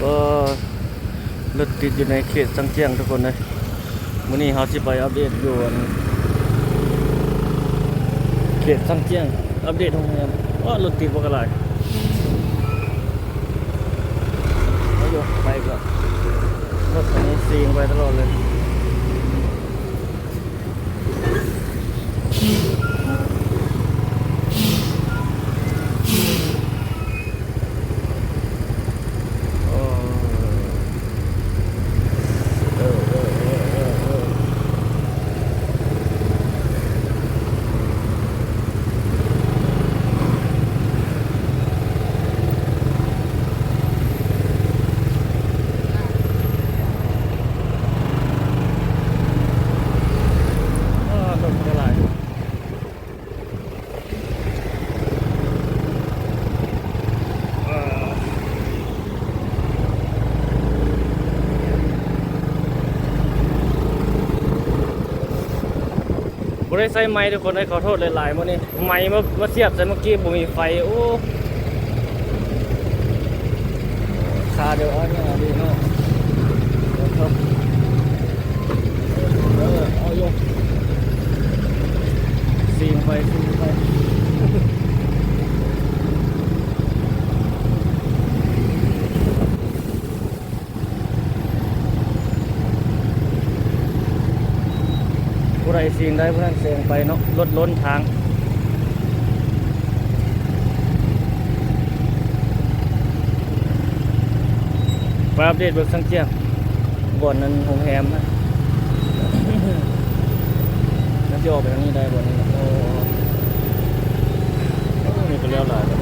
ກໍລົດຕິດຢູ່ໃນເຂດຊາງຈຽງທຸກຄົນເອີຍ. ມື້ນີ້ເຮົາຊິໄປອັບເດດຢູ່ອັນເຂດຊາງຈຽງ ອັບເດດໂຮງແຮມ. ໂອ້ ລົດຕິດບັກຫຼາຍ. ເອົາຢູ່ ໄປກໍລົດຄັນນີ້ຊິງໄປຕະຫຼອດເລີຍ. ບໍ່ໄດ້ໃຊ້ໄມ້ທຸກຄົນເອີຍ ຂໍໂທດຫຼາຍໆ. ມື້ນີ້ໄມ້ມາ ມາສຽບໃສ່ເມື່ອກີ້ບໍ່ມີໄຟ. ໂອ້ ຄາດຽວເອົາຫຍັງດີເນາະ. ເອີ ເອົາຢູ່ ຊິງໄປ ຊິງໄປ. ຜູ້ໃດຊິງໄດ້ຜູ້ນັ້ນແຊງໄປເນາະ ລົດລົ້ນທາງ. ໄປອັບເດດເບິ່ງຊາງຈຽງ ບ່ອນນັ້ນໂຮງແຮມນະ. ມັນຊິອອກໄປທາງນີ້ໄດ້ບໍ່ນີ້? ໂອ້ ໂອ້ ນີ້ກໍແລ້ວຫຼາຍແລ້ວ.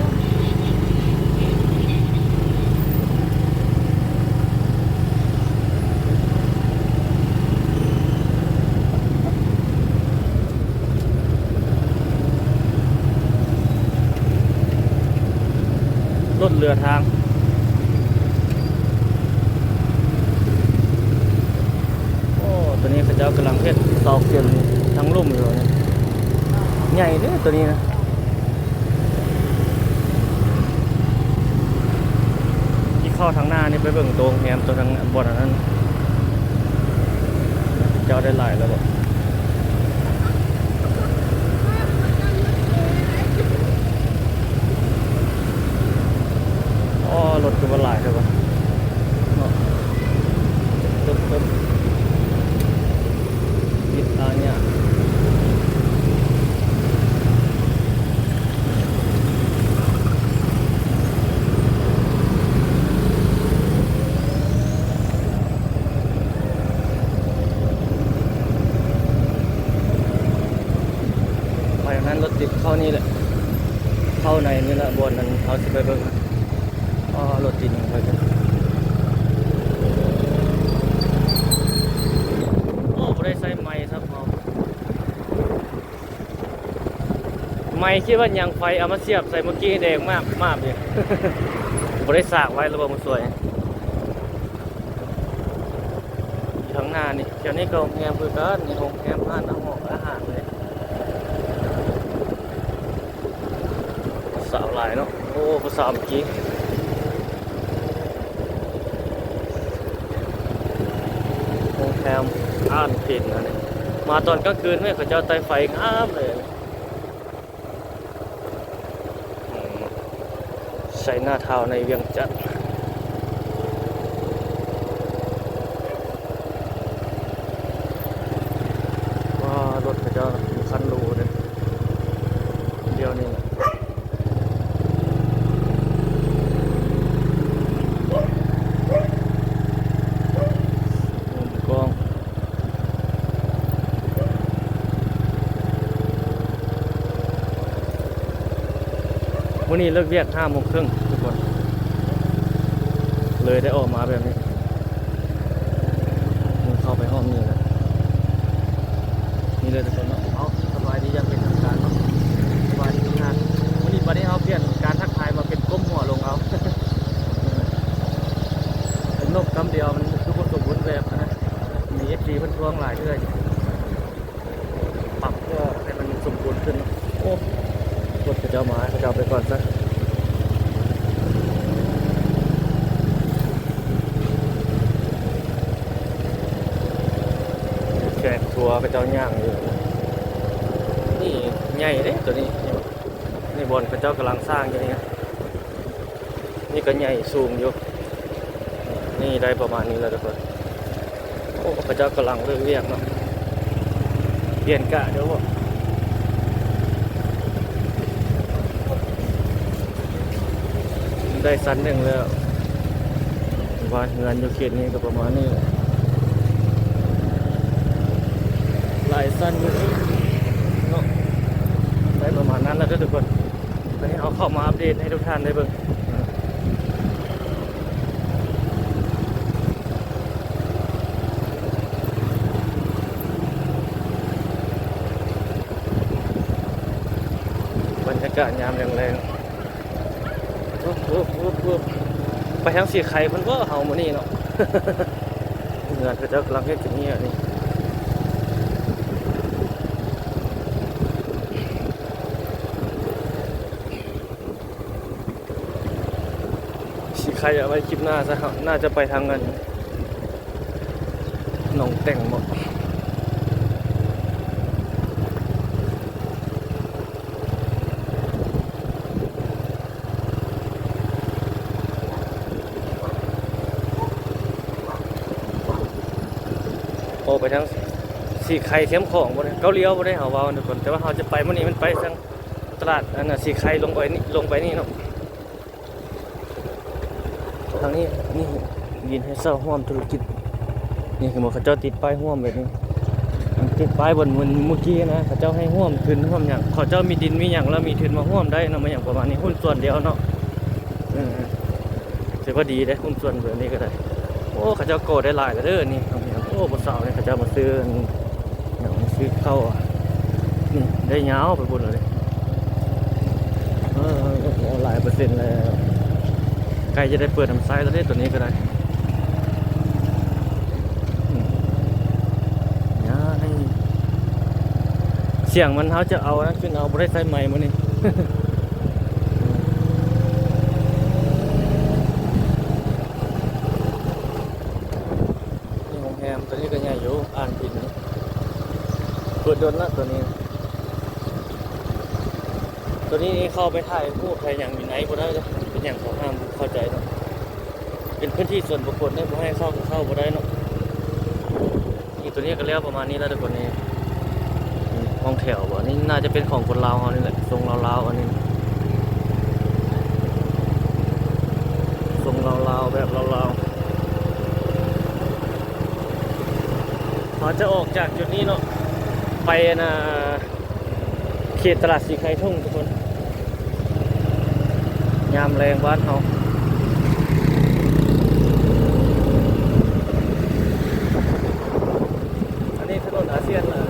ລົດເຫຼືອທາງ. ໂອ້ ໂຕນີ້ເຂົາເຈົ້າກຳລັງເຮັດເສົາເຂັມທາງລຸ່ມຢູ່ນີ້. ໃຫຍ່ເດ້ໂຕນີ້ນະ. ທີ່ເຂົ້າທາງໜ້ານີ້ໄປເບິ່ງໂຕໂຮງແຮມ ໂຕທາງບ່ອນອັນນັ້ນ ເຈົ້າໄດ້ຫຼາຍແລ້ວບໍ່? ອໍ ລົດຄືວ່າຫຼາຍແທ້ວະເນາະ. ຕຶບໆ ວິດອາຍະ. ໄປທາງນັ້ນ ລົດຕິດເຂົ້ານີ້ແຫຼະ ເຂົ້າໃນນີ້ແຫຼະ ບ່ອນນັ້ນເຮົາຊິໄປເບິ່ງ. ອໍ ລົດຕິດຫຍັງໄປເບິ່ງ. ໂອ້ ບໍ່ໄດ້ໃສ່ໄມ້ຊ້ຳເຮົາ. ໄມ້ຄິດວ່າຫຍັງ ໄຟເອົາມາສຽບໃສ່ເມື່ອກີ້ແດງມາບໆຢູ່. ບໍ່ໄດ້ສາກໄວ້ລະບໍ່ ໝູ່ສວຍ. ຢູ່ທາງໜ້ານີ້ ແຖວນີ້ກໍໂຮງແຮມຄືກັນ ມີໂຮງແຮມ ຮ້ານອາຫານ ອາຫານເລີຍ. ສາວຫຼາຍເນາະ. ໂອ້ ຜູ້ສາວເມື່ອກີ້ ໂຮງແຮມ ອ່ານເປັນອັນນີ້ ມາຕອນກາງຄືນແມ່ນເຂົາເຈົ້າໄຕ້ໄຟງາມເລີຍ. ໄຊນາທາວໃນວຽງຈັນ. ວ້າ ລົດເຂົາເຈົ້າມີຄັນຫຼູເດ້ ດຽວນີ້ນະ. ມື້ນີ້ເລີກວຽກຫ້າໂມງເຄິ່ງທຸກຄົນ ເລີຍໄດ້ອອກມາແບບນີ້. ເຂົ້າໄປຮອບນີ້ແຫຼະ ນີ້ເລີຍທຸກຄົນເນາະ. ເອົາ ສະບາຍດີຢ່າງເປັນທາງການເນາະ ສະບາຍດີທຸກທ່ານ. ມື້ນີ້ບັດນີ້ເຮົາປ່ຽນການທັກທາຍມາເປັນກົ້ມຫົວລົງເອົາ ເປັນນົບກຳດຽວ ມັນຄືບໍ່ສົມບູນແບບນະ. ມີເອັຟຊີເພິ່ນທວງຫຼາຍເທື່ອຢູ່ ປັບເພື່ອໃຫ້ມັນສົມບູນຂຶ້ນເນາະ. ໂອ້ ລົດເຂົາເຈົ້າມາ ເຂົາເຈົ້າໄປກ່ອນຊະ. ຕົວເຂົາເຈົ້າຍ່າງຢູ່ ນີ້ໃຫຍ່ເດ້ຕົວນີ້ ນີ້ບ່ອນເຂົາເຈົ້າກຳລັງສ້າງຢູ່ນີ້ ນີ້ກໍໃຫຍ່ສູງຢູ່ ນີ້ໄດ້ປະມານນີ້ແລ້ວທຸກຄົນ. ໂອ້ ເຂົາເຈົ້າກຳລັງເລີກວຽກເນາະ ປ່ຽນກະເດີບໍ່ ໄດ້ຊັ້ນໜຶ່ງແລ້ວ. ບ້ານເຮືອນຢູ່ເຂດນີ້ກໍປະມານນີ້ ຫຼາຍຊັ້ນຢູ່ເນາະ ໄດ້ປະມານນັ້ນແລ້ວເດີທຸກຄົນ. ໄດ້ເອົາເຂົ້າມາອັບເດດໃຫ້ທຸກທ່ານໄດ້ເບິ່ງ ບັນຍາກາດຍາມແລງໆ ວຶບໆໆ ໄປທາງສີໄຄພຸ້ນບໍ່ເຮົາມື້ນີ້ເນາະ ເຮືອນເຂົາເຈົ້າກຳລັງເຮັດຢູ່ນີ້ ອັນນີ້ ຊິຂະຫຍາຍໄວ້ຄລິບໜ້າຊະ ເຮົາໜ້າຈະໄປທາງອັນໜອງແຕ່ງເບາະ. ອອກໄປທາງສີໄຄແຄມຂອງບໍ່ໄດ້ ເກົ້າລ້ຽວບໍ່ໄດ້ ເຮົາເວົ້າທຸກຄົນ ແຕ່ວ່າເຮົາຈະໄປມື້ນີ້ ມັນໄປທາງຕະຫຼາດອັນນ່າ ສີໄຄລົງໄປນີ້ ລົງໄປນີ້ເນາະ. ທາງນີ້ ນີ້ດິນໃຫ້ເຊົ່າຮ່ວມທຸລະກິດ ນີ້ເຫັນບໍ່ ເຂົາເຈົ້າຕິດປ້າຍຮ່ວມແບບນີ້ ມັນຕິດປ້າຍບ່ອນເມື່ອກີ້ນະ ເຂົາເຈົ້າໃຫ້ຮ່ວມທຶນຮ່ວມຫຍັງ ເຂົາເຈົ້າມີດິນມີຫຍັງ ແລ້ວມີທຶນມາຮ່ວມໄດ້ເນາະ ມາຫຍັງປະມານນີ້ ຫຸ້ນສ່ວນດຽວເນາະ. ເອີ ຖືວ່າດີເດ້ ຫຸ້ນສ່ວນແບບນີ້ກໍໄດ້. ໂອ້ ເຂົາເຈົ້າກໍ່ໄດ້ຫຼາຍແລ້ວເດີນີ້ ໂອ້ ຜູ້ສາວນີ້ ເຂົາເຈົ້າມາຊື້ອັນ ຫຍັງ ຊື້ເຂົ້າ ນີ້ໄດ້ຍາວໄປພຸ້ນແລ້ວເດ້. ເອີ ເອົາຫຼາຍເປີເຊັນແລ້ວ ໃກ້ຈະໄດ້ເປີດນຳໃຊ້ແລ້ວເດ້ ຕົວນີ້ກໍໄດ້. ອືມ ຍາວ ສຽງມັນ ເຮົາຈະເອົາອັນນັ້ນຂຶ້ນເອົາ ບໍ່ໄດ້ໃຊ້ໄມค์ມື້ນີ້. ນີ້ໂຮງແຮມ ຕົວນີ້ກໍໃຫຍ່ຢູ່ ອ່ານພິນ ເປີດດົນລະຕົວນີ້. ຕົວນີ້ນີ້ເຂົ້າໄປຖ່າຍຮູບຖ່າຍຫຍັງຢູ່ໃນບໍ່ໄດ້ເດ້ ເປັນຫຍັງເຂົາຫ້າມ ເຂົ້າໃຈເນາະ ເປັນພື້ນທີ່ສ່ວນບຸກຄົນເດ້ ບໍ່ໃຫ້ເຂົ້າກໍເຂົ້າບໍ່ໄດ້ເນາະ. ນີ້ຕົວນີ້ກໍແລ້ວປະມານນີ້ແລ້ວທຸກຄົນ. ນີ້ຫ້ອງແຖວບໍ່ ນີ້ໜ້າຈະເປັນຂອງຄົນລາວເຮົານີ້ແຫຼະ ຊົງລາວໆ ອັນນີ້ ຊົງລາວໆ ແບບລາວໆ. ເຮົາຈະອອກຈາກຈຸດນີ້ເນາະ ໄປອັນນ່າ ເຂດຕະຫຼາດສີໄຄທົ່ງທຸກຄົນ ຍາມແລງບ້ານເຮົາ. ອັນນີ້ຖະໜົນອາຊຽນເລີຍ.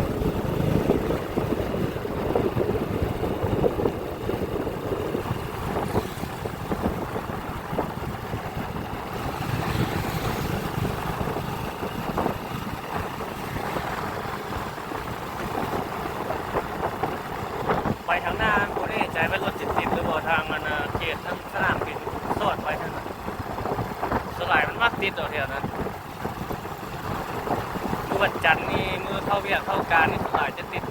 ໄປທາງໜ້າບໍ່ແນ່ໃຈວ່າລົດຊິຕິດຫຼືບໍ່ ທາງອັນນ່າ ເຂດທາງສະໜາມບິນສອດໄປຫັ້ນນະ ສ່ວນຫຼາຍມັນມັກຕິດເອົາແຖວນັ້ນ. ມື້ວັນຈັນນີ້ ມື້ເຂົ້າວຽກເຂົ້າການນີ້ ສ່ວນຫຼາຍຈະຕິດ.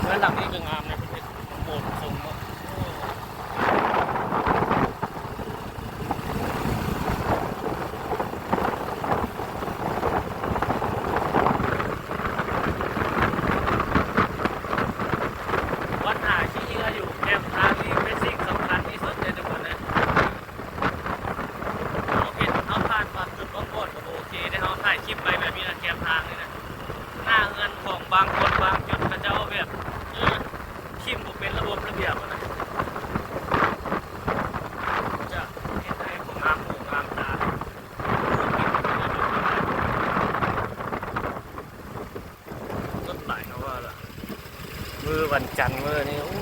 ເຮືອນຫຼັງນີ້ກໍງາມນະ ເຮັດໂບດຊົງເນາະ. ບັນຫາຂີ້ເຫຍື້ອຢູ່ແຄມທາງນີ້ເປັນສິ່ງສຳຄັນທີ່ສຸດເດ້ທຸກຄົນເອີຍ. ເຮົາເຫັນ ເຮົາຜ່ານບາງຈຸດບາງບ່ອນກໍບໍ່ໂອເຄເດ້ ເຮົາຖ່າຍຄລິບໄປແບບນີ້ນະ ແຄມທາງນີ້ນະ ໜ້າເຮືອນຂອງບາງຄົນບາງຈຸດເຂົາເຈົ້າແບບ ເອີ ຖິ້ມບໍ່ເປັນລະບົບລະບຽບຫັ້ນນະ ຈະເຮັດໃຫ້ບໍ່ງາມຫູງາມຕາ. ລົດຫຼາຍເນາະວ່າລະ ມື້ວັນຈັນມື້ນີ້ ໂອ້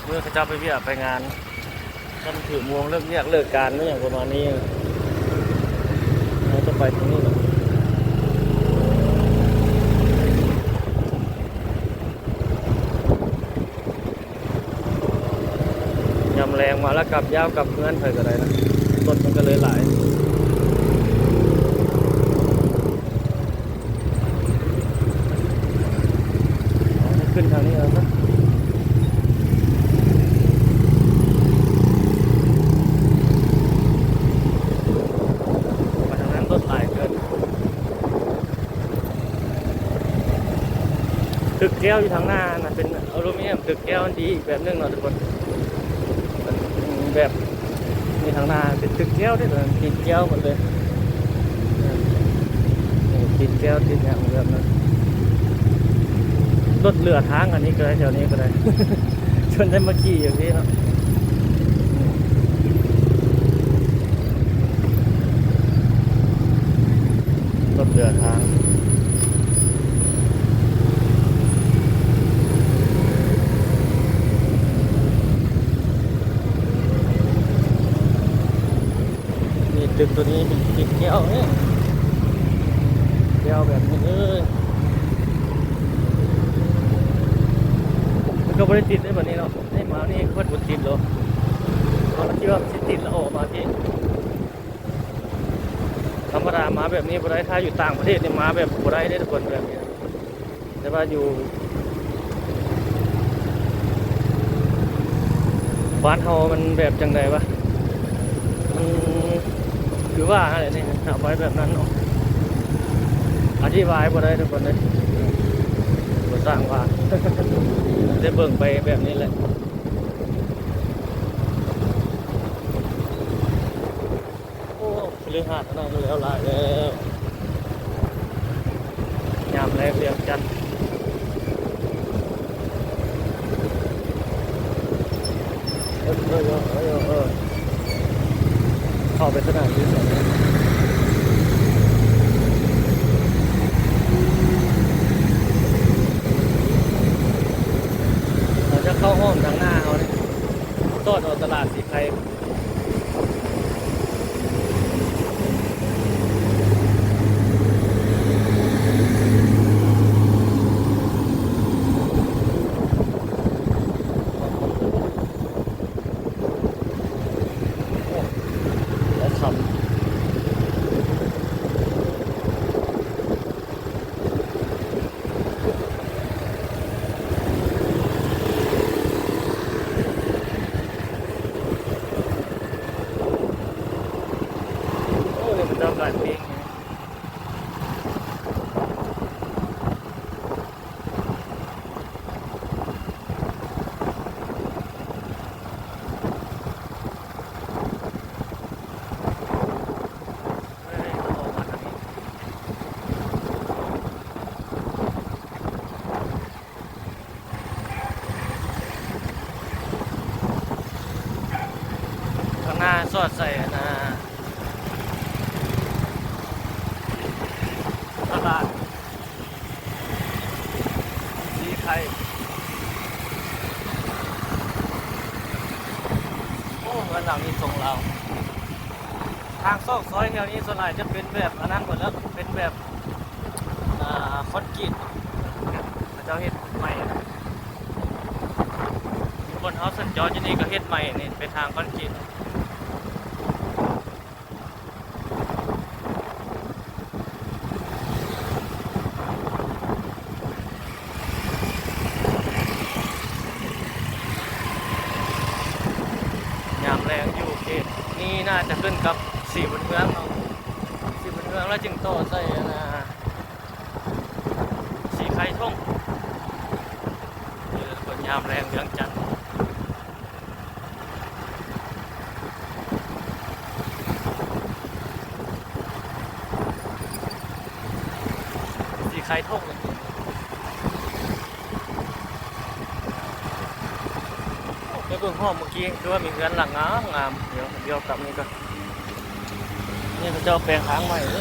ມື້ເຂົາເຈົ້າໄປວຽກໄປງານ ຄັນຖືໂມງເລີກວຽກເລີກການ ອີ່ຫຍັງປະມານນີ້ ເຮົາຈະໄປທາງນີ້ເນາະ. ຍາມແລງມາແລ້ວກັບ ຍ້າວກັບເຮືອນໃຜກໍໄດ້ນະ. ລົດມັນກໍເລີຍຫຼາຍ. ເອົາ ຂຶ້ນທາງນີ້ເອົາຊະ. ໄປທາງນັ້ນລົດຫຼາຍເກີນ. ຕຶກແກ້ວຢູ່ທາງໜ້ານະ ເປັນອາລູມີນຽມ ຕຶກແກ້ວມັນດີອີກແບບໜຶ່ງເນາະທຸກຄົນ. ແບບນີ້ທາງໜ້າເປັນຕຶກແກ້ວເດ້ ຕິດແກ້ວໝົດເລີຍ ຕິດແກ້ວຕິດຫຍັງແບບນັ້ນ. ລົດເຫຼືອທາງອັນນີ້ກໍໄດ້ ແຖວນີ້ກໍໄດ້. ເພິ່ນໄດ້ມາຂີ່ຢູ່ພີ້ເນາະ ລົດເຫຼືອທາງ. ນີ້ຕຶກໂຕນີ້ເປັນຕິດແກ້ວເດ້ ແກ້ວແບບນີ້ເລີຍ. ມັນກໍບໍ່ໄດ້ຕິດເດ້ບັດນີ້ເນາະ ໃຫ້ມານີ້ເພິ່ນບໍ່ຕິດໂລດ. ເຮົາຄິດວ່າມັນຊິຕິດແລ້ວອອກມາພີ້. ທຳມະດາມາແບບນີ້ບໍ່ໄດ້ ຖ້າຢູ່ຕ່າງປະເທດນີ້ມາແບບບໍ່ໄດ້ເດ້ທຸກຄົນ ແບບນີ້. ແຕ່ວ່າຢູ່ບ້ານເຮົາມັນແບບຈັ່ງໃດວະ ມັນຄືວ່າຫັ້ນແຫຼະນີ້ ເອົາໄວ້ແບບນັ້ນເນາະ ອະທິບາຍບໍ່ໄດ້ທຸກຄົນເດ້ ບໍ່ຊ່າງວ່າ ໄດ້ເບິ່ງໄປແບບນີ້ແຫຼະ. ໂອ້ ຄະລືຫາດທາງໃນກໍແລ້ວຫຼາຍແລ້ວ ຍາມແລງວຽງຈັນ. ເອີ ເອີ ເອີ ເອີ ເຂົ້າໄປສະໜາມບິນແລ້ວ ເຮົາຈະເຂົ້າອ້ອມທາງໜ້າເຮົານີ້ ສອດເອົາຕະຫຼາດສີໄຄ. ໂອ້ ນີ້ເປັນດອກກາຍປີ້ງ. ທາງໜ້າສອດໃສ່ອັນນ່າ ຕະຫຼາດສີໄຄ. ໂອ້ ເຮືອນຫຼັງນີ້ຊົງລາວ. ທາງຊອກຊອຍແຖວນີ້ສ່ວນຫຼາຍຈະເປັນແບບອັນນັ້ນໝົດແລ້ວ ເປັນແບບ ອ່າ ຄອນກຣີດ ເຂົາເຈົ້າເຮັດໃໝ່. ບ່ອນເຮົາສັນຈອນຢູ່ນີ້ກໍເຮັດໃໝ່ນີ້ ເປັນທາງຄອນກຣີດ. ຍາມແລງຢູ່ເຂດນີ້ໜ້າຈະຂຶ້ນກັບສີບຸນເຮືອງເນາະ ສີບຸນເຮືອງແລ້ວຈຶ່ງຕໍ່ໃສ່ອັນນ່າ ສີໄຄທົ່ງ. ເອີ ເບິ່ງຍາມແລງວຽງຈັນ. ສີໄຄທົ່ງ ໄປເບິ່ງຮອບມື້ກີ້ ຄືວ່າມີເຮືອນຫຼັງງາມໆ ດຽວ ດຽວກັບນີ້ກ່ອນ. ນີ້ເຂົາເຈົ້າແປງທາງໃໝ່ເດ້.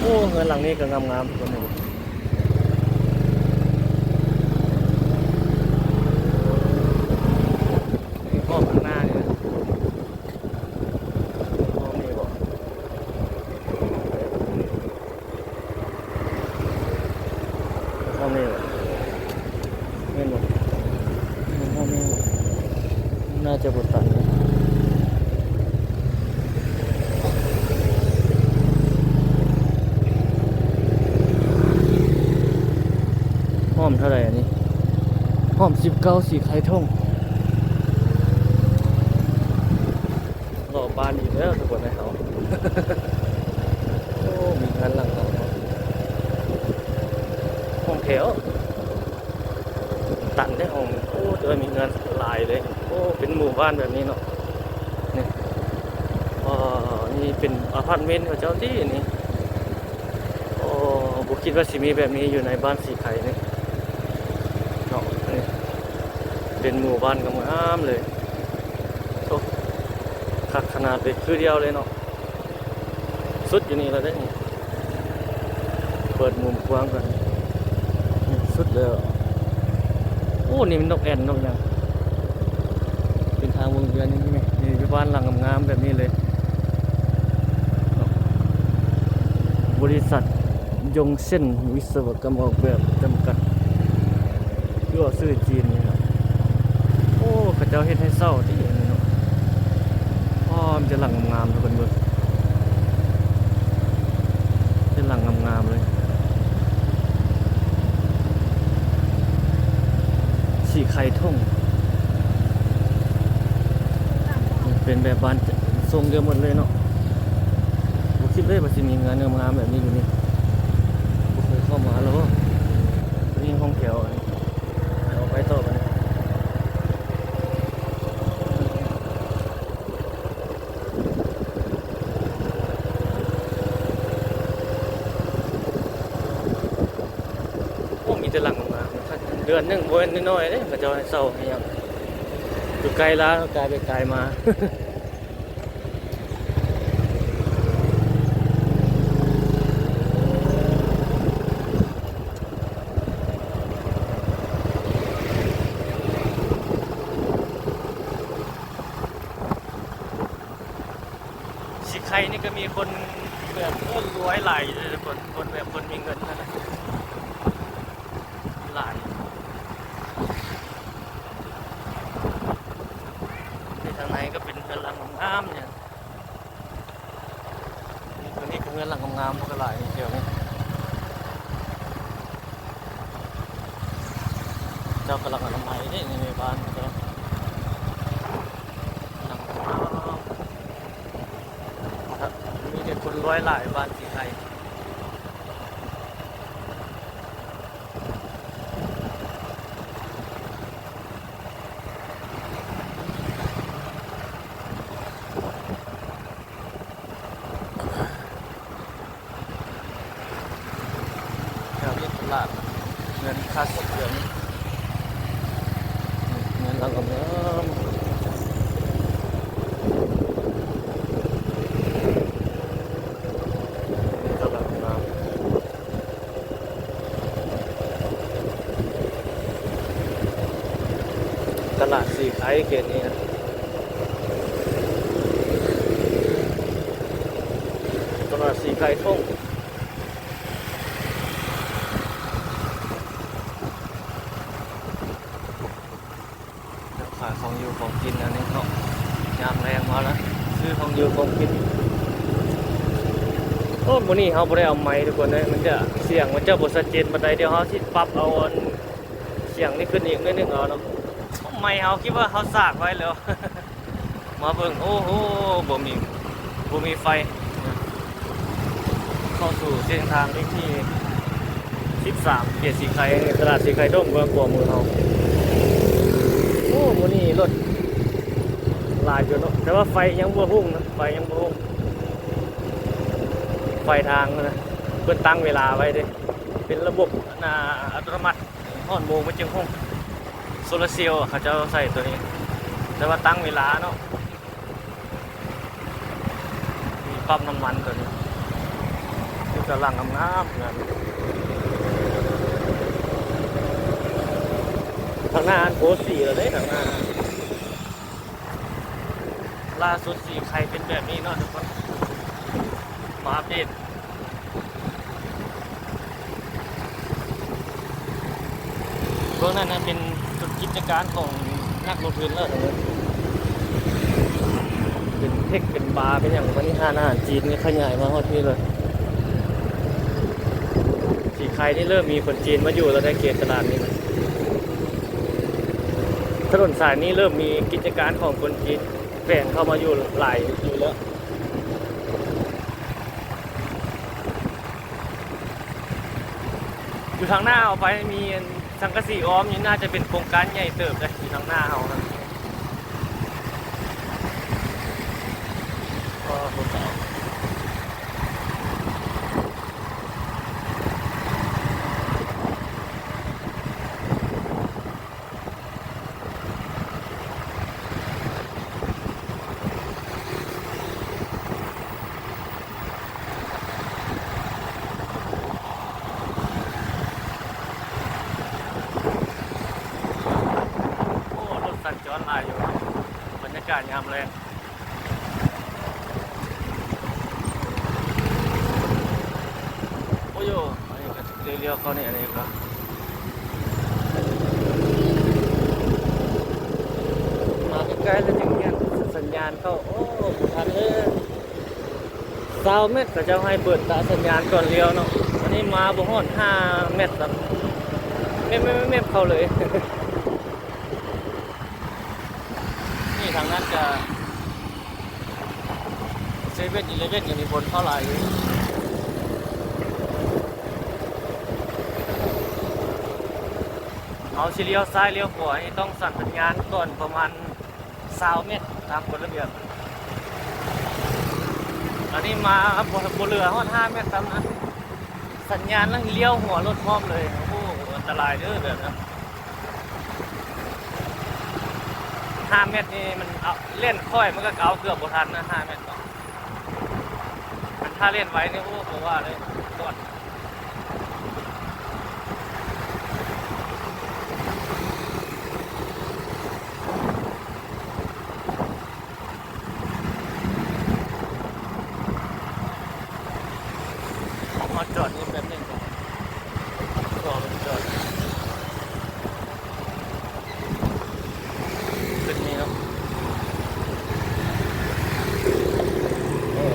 ໂອ້ ເຮືອນຫຼັງນີ້ກໍງາມໆ ທຸກຄົນເຫັນບໍ່? ຮອບຂ້າງໜ້ານີ້ນະ ຮອບນີ້ບໍ່? ຫ້ອງນີ້ບໍ່? ແມ່ນບໍ່? ແມ່ນຫ້ອງນີ້ບໍ່? ໜ້າຈະບໍ່ຕັນ. ຫ້ອມເທົ່າໃດອັນນີ້? ຫ້ອມສິບເກົ້າ ສີໄຄທົ່ງ. ລໍບານອີກແລ້ວທຸກຄົນເອີຍເຮົາ. ໂອ້ ມີເຮືອນຫຼັງເຮົາເນາະ ຫ້ອງແຖວ ຕັນເດ້ຫ້ອງ. ໂອ້ ແຕ່ວ່າມີເຮືອນຫຼາຍເລີຍ. ໂອ້ ເປັນໝູ່ບ້ານແບບນີ້ເນາະ ນີ້. ອໍ ນີ້ເປັນອາພາດເມັນເຂົາເຈົ້າຕິນີ້. ໂອ້ ບໍ່ຄິດວ່າຊິມີແບບນີ້ຢູ່ໃນບ້ານສີໄຄນີ້ເນາະ. ນີ້ເປັນໝູ່ບ້ານງາມໆເລີຍ. ໂອ້ ຄັກຂະໜາດເລີຍ ຄືດຽວເລີຍເນາະ. ສຸດຢູ່ນີ້ແລ້ວເດ້ນີ້. ເປີດມຸມກວ້າງກ່ອນ. ນີ້ສຸດແລ້ວ. ໂອ້ ນີ້ມັນນົກແອ່ນນົກຫຍັງ? ເປັນທາງວົງວຽນນີ້ແມ່. ນີ້ເປັນບ້ານຫຼັງງາມໆແບບນີ້ເລີຍ. ບໍລິສັດຢົງເຊັນ ວິສະວະກຳອອກແບບຈຳກັດ ຄືວ່າຊື່ຈີນນີ້ນະ. ໂອ້ ເຂົາເຈົ້າເຮັດໃຫ້ເຊົ່າຕິອັນນີ້ເນາະ. ອໍ ມີແຕ່ຫຼັງງາມໆ ທຸກຄົນເບິ່ງ ເປັນຫຼັງງາມໆເລີຍ. ສີໄຄທົ່ງ ເປັນແບບບ້ານຊົງດຽວໝົດເລີຍເນາະ. ບໍ່ຄິດເລີຍວ່າຊິມີເຮືອນງາມໆແບບນີ້ຢູ່ນີ້. ບໍ່ເຄີຍເຂົ້າມາແລ້ວ. ນີ້ຫ້ອງແຖວ ອອກໄປຕໍ່ບັດນີ້. ໂອ້ ມີແຕ່ຫຼັງງາມໆ. ເຮືອນໜຶ່ງບໍ່ແມ່ນນ້ອຍໆເດ້ ເຂົາເຈົ້າໃຫ້ເຊົ່າໃຫ້ຫຍັງ. ຢູ່ໃກ້ລາວກາຍໄປກາຍມາ. ສີໄຄນີ້ກໍມີຄົນແບບ ໂອ້ ລວຍຫຼາຍຢູ່ເດ້ ຄົນ ຄົນແບບຄົນມີເງິນຫັ້ນນະ ຫຼາຍ. ນີ້ທາງໃນກໍເປັນເຮືອນຫຼັງງາມໆ ນີ້ ນີ້ ຕົວນີ້ກໍເຮືອນຫຼັງງາມໆ ມັນກໍຫຼາຍແຖວນີ້. ເຈົ້າກຳລັງອະນາໄມເດ້ ໃນບ້ານເຂົາເຈົ້າ ຫຼັງງາມ. ມີແຕ່ຄົນລວຍຫຼາຍ ບ້ານສີໄຄ. ແຖວນີ້ຕະຫຼາດ ເຮືອນຄລາສສິກເຮືອນ ເຮືອນຫຼັງງາມໆ ຕະຫຼາດງາມ. ຕະຫຼາດສີໄຄເຂດນີ້ນະ ຕະຫຼາດສີໄຄທົ່ງ ແນວຂາຍຂອງຢູ່ຂອງກິນອັນນີ້ເນາະ ຍາມແລງມາແລ້ວ ຊື້ຂອງຢູ່ຂອງກິນ. ໂອ້ ມື້ນີ້ເຮົາບໍ່ໄດ້ເອົາໄມທຸກຄົນເອີຍ ມັນຈະ ສຽງມັນຈະບໍ່ຊັດເຈນປານໃດ. ດຽວເຮົາຊິປັບເອົາອັນ ສຽງນີ້ຂຶ້ນອີກໜ້ອຍໜຶ່ງເອົາເນາະ. ໄມເຮົາຄິດວ່າເຮົາສາກໄວ້ແລ້ວ ມາເບິ່ງ ໂອ້ໂຫ ບໍ່ມີ ບໍ່ມີໄຟ. ເຂົ້າສູ່ເສັ້ນທາງເລກທີສິບສາມ ເຂດສີໄຄ ຕະຫຼາດສີໄຄທົ່ງ ເມືອງຂວາມືເຮົາ. ໂອ້ ມື້ນີ້ລົດຫຼາຍຢູ່ເນາະ ແຕ່ວ່າໄຟຍັງບໍ່ຮຸ່ງນະ ໄຟຍັງບໍ່ຮຸ່ງ ໄຟທາງນະ ເພິ່ນຕັ້ງເວລາໄວ້ເດ້ ເປັນລະບົບ ອັນນ່າ ອັດຕະໂນມັດ. ຮອດໂມງມັນຈຶ່ງຮຸ່ງ ໂຊລາເຊວເຂົາເຈົ້າໃສ່ໂຕນີ້ ແຕ່ວ່າຕັ້ງເວລາເນາະ ມີປ້ຳນ້ຳມັນໂຕນີ້ ຄືກຳລັງງາມໆ ເຮືອນ ທາງໜ້າຫັ້ນໂພສີແລ້ວເດ້ ທາງໜ້າ. ລ່າສຸດສີໄຄເປັນແບບນີ້ເນາະທຸກຄົນ ມາອັບເດດ. ເບື້ອງນັ້ນນະເປັນຈຸດກິດຈະການຂອງນັກລົງທຶນແລ້ວ ເປັນເທັກ ເປັນບາ ເປັນຫຍັງ ບາດນີ້ຮ້ານອາຫານຈີນນີ້ຂະຫຍາຍມາຮອດພີ້ເລີຍ. ສີໄຄ ໄທນີ້ເລີ່ມມີຄົນຈີນມາຢູ່ແລ້ວໃນເຂດຕະຫຼາດນີ້ນະ. ຖະໜົນສາຍນີ້ເລີ່ມມີກິດຈະການຂອງຄົນຈີນແຝງເຂົ້າມາຢູ່ຫຼາຍຢູ່ແລ້ວ. ຢູ່ທາງໜ້າອອກໄປມີອັນສັງກະສີອ້ອມຢູ່ ໜ້າຈະເປັນໂຄງການໃຫຍ່ເຕີບເດ ຢູ່ທາງໜ້າເຮົານະ. ໂອ້ ລົດສັນຈອນຫຼາຍຢູ່ ບັນຍາກາດຍາມແລງ. ໂອ້ໂຢ ອັນນີ້ກໍລຽວໆເຂົ້ານີ້ ອັນນີ້ກໍມາໃກ້ໆແລ້ວຈຶ່ງແມ່ນສັນຍານເຂົ້າ. ໂອ້ ບໍ່ທັນເລີຍ ຊາວແມັດ ເຂົາເຈົ້າໃຫ້ເປີດຕາສັນຍານກ່ອນລ້ຽວເນາະ. ອັນນີ້ມາບໍ່ຮອດຫ້າແມັດ ແມັດໆໆ ເຂົ້າເລີຍ. ນີ້ທາງນັ້ນກະເຊເວັ່ນອີເລເວັ່ນ ກະມີຄົນເຂົ້າຫຼາຍຢູ່. ເຮົາຊິລ້ຽວຊ້າຍລ້ຽວຂວານີ້ ຕ້ອງສັນສັນຍານກ່ອນປະມານຊາວແມັດ ຕາມກົດລະບຽບ. ອັນນີ້ມາບໍ່ ບໍ່ເຫຼືອຮອດຫ້າແມັດຊ້ຳນະ. ສັນຍານແລ້ວລ້ຽວຫົວລົດພ້ອມເລີຍ. ໂອ້ໂຫ ອັນຕະລາຍເດີແບບນັ້ນ. ຫ້າແມັດນີ້ມັນເອົາ ເລ່ນຄ່ອຍມັນກໍເອົາເກືອບບໍ່ທັນນະ ຫ້າແມັດເນາະ. ຄັນຖ້າເລ່ນໄວນີ້ ໂອ້ ບໍ່ວ່າເລີຍ ກອດ. ຂໍຈອດນີ້ແປັບໜຶ່ງກ່ອນ ຂໍລົງຈອດຂຶ້ນນີ້ເນາະ. ເອີ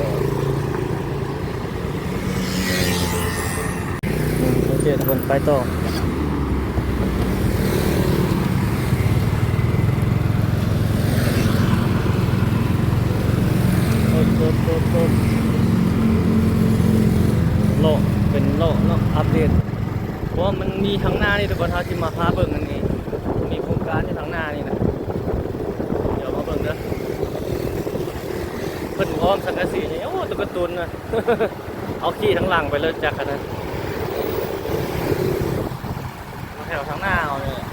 ອືມ ໂອເຄ ທຸກຄົນ ໄປຕໍ່. ໂອ້ໂຕ ໂຕ ໂຕ ເລາະ ເປັນເລາະເນາະ ອັບເດດ. ເພາະວ່າມັນມີທາງໜ້ານີ້ ທຸກຄົນ ເຮົາຊິມາພາເບິ່ງອັນນີ້ ມີໂຄງການຢູ່ທາງໜ້ານີ້ນະ. ດຽວມາເບິ່ງເດີ ເພິ່ນອ້ອມສັງກະສີນີ້. ໂອ້ ຕົວກາຕູນນະ. ເອົາຂີ່ທາງຫຼັງໄປເລີຍຈັກຫັ້ນນະ ແຖວທາງໜ້າເຮົານີ້ແຫຼະ.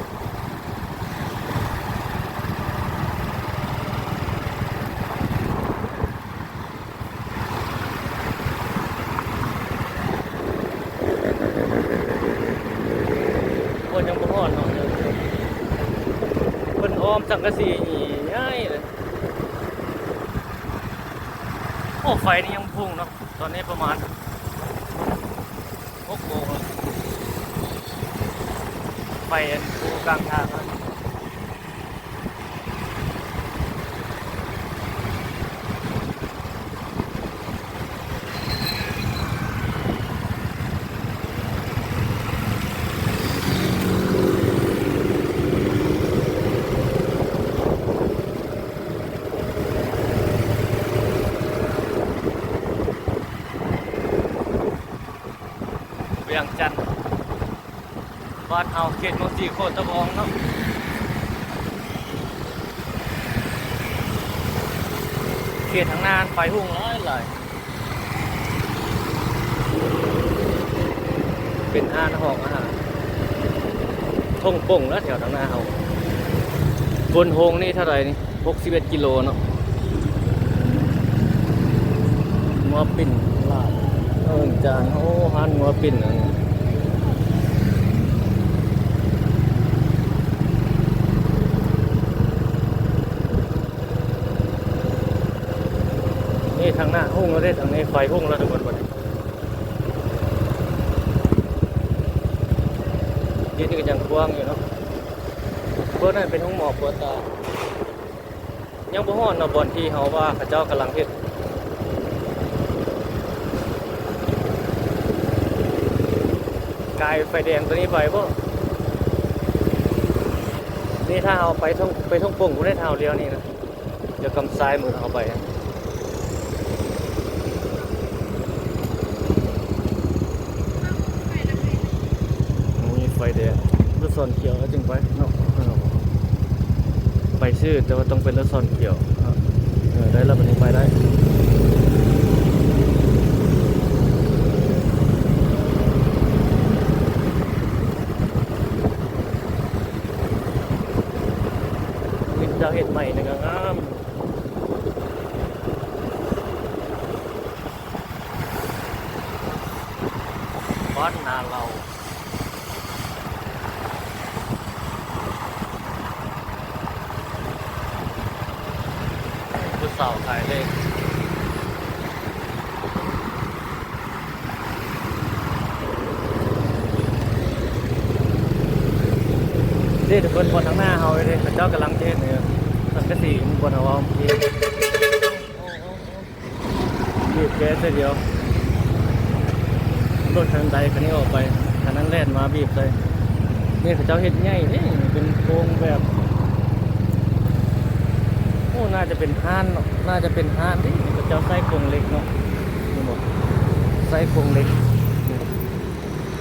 ໂອ້ ຍັງບໍ່ຮອດເນາະ ເພິ່ນອ້ອມສັງກະສີນີ້ໃຫຍ່ເລີຍ. ໂອ້ ໄຟນີ້ຍັງບໍ່ຮຸ່ງເນາະ ຕອນນີ້ປະມານຫົກໂມງແລ້ວ ໄຟອັນຢູ່ກາງທາງຫັ້ນ. ວຽງຈັນ ບ້ານເຮົາເຂດເມືອງສີໂຄດຕະບອງເນາະ. ເຂດທາງໜ້າໄຟຮຸ່ງຫຼາຍໆ ເປັນຮ້ານຮອງອາຫານ ທົ່ງປົ່ງນະ ແຖວທາງໜ້າເຮົາ. ໂກນໂຮງນີ້ເທົ່າໃດນີ້? ຫົກສິບເອັດກິໂລເນາະ. ງົວປິ່ນຫຼາຍ ເອີ ຈານ ໂອ້ ຮ້ານງົວປິ່ນອັນນີ້ ນີ້ທາງໜ້າຮຸ່ງແລ້ວເດ້ ທາງນີ້ໄຟຮຸ່ງແລ້ວທຸກຄົນ. ບັດນີ້ ຢູ່ນີ້ກໍຍັງກວ້າງຢູ່ເນາະ. ພວກນັ້ນເປັນໂຮງໝໍກວດຕາ. ຍັງບໍ່ຮອດເນາະ ບ່ອນທີ່ເຮົາວ່າເຂົາເຈົ້າກຳລັງເຮັດ. ກາຍໄຟແດງຕົວນີ້ໄປບໍ່? ນີ້ຖ້າເຮົາໄປທົ່ງ ໄປທົ່ງປົງພຸ້ນເດ້ ຖ້າເຮົາລ້ຽວນີ້ນະ ດຽວກຳຊ້າຍມືເຮົາໄປ ມີໄຟແດງ ລູກສອນຂຽວແລ້ວຈຶ່ງໄປເນາະ. ໄປຊື່ ແຕ່ວ່າຕ້ອງເປັນລູກສອນຂຽວ. ເອີ ໄດ້ແລ້ວ ບັດນີ້ໄປໄດ້. ເຂົາເຈົ້າເຮັດໃໝ່ນີ້ກໍງາມ. ບ້ານນາເລົາ ຜູ້ສາວຂາຍເລກ. ເດ້ ທຸກຄົນ ບ່ອນທາງໜ້າເຮົາເດ້ ເຂົາເຈົ້າກຳລັງຈະເຮັດ ເອີ ສັງກະສີ ບ່ອນເຮົາເວົ້າເມື່ອກີ້. ບີບແກໃສ່ດຽວ ລົດຄັນໃດຄັນນີ້ອອກໄປ ຄັນນັ້ນແລ່ນມາບີບໃສ່. ນີ້ເຂົາເຈົ້າເຮັດໃຫຍ່ເດ້ ເປັນໂຄງແບບ ໂອ້ ໜ້າຈະເປັນຮ້ານເນາະ ໜ້າຈະເປັນຮ້ານເດ້. ເຂົາເຈົ້າໃຊ້ໂຄງເຫຼັກເນາະ ເຫັນບໍ່ ໃຊ້ໂຄງເຫຼັກ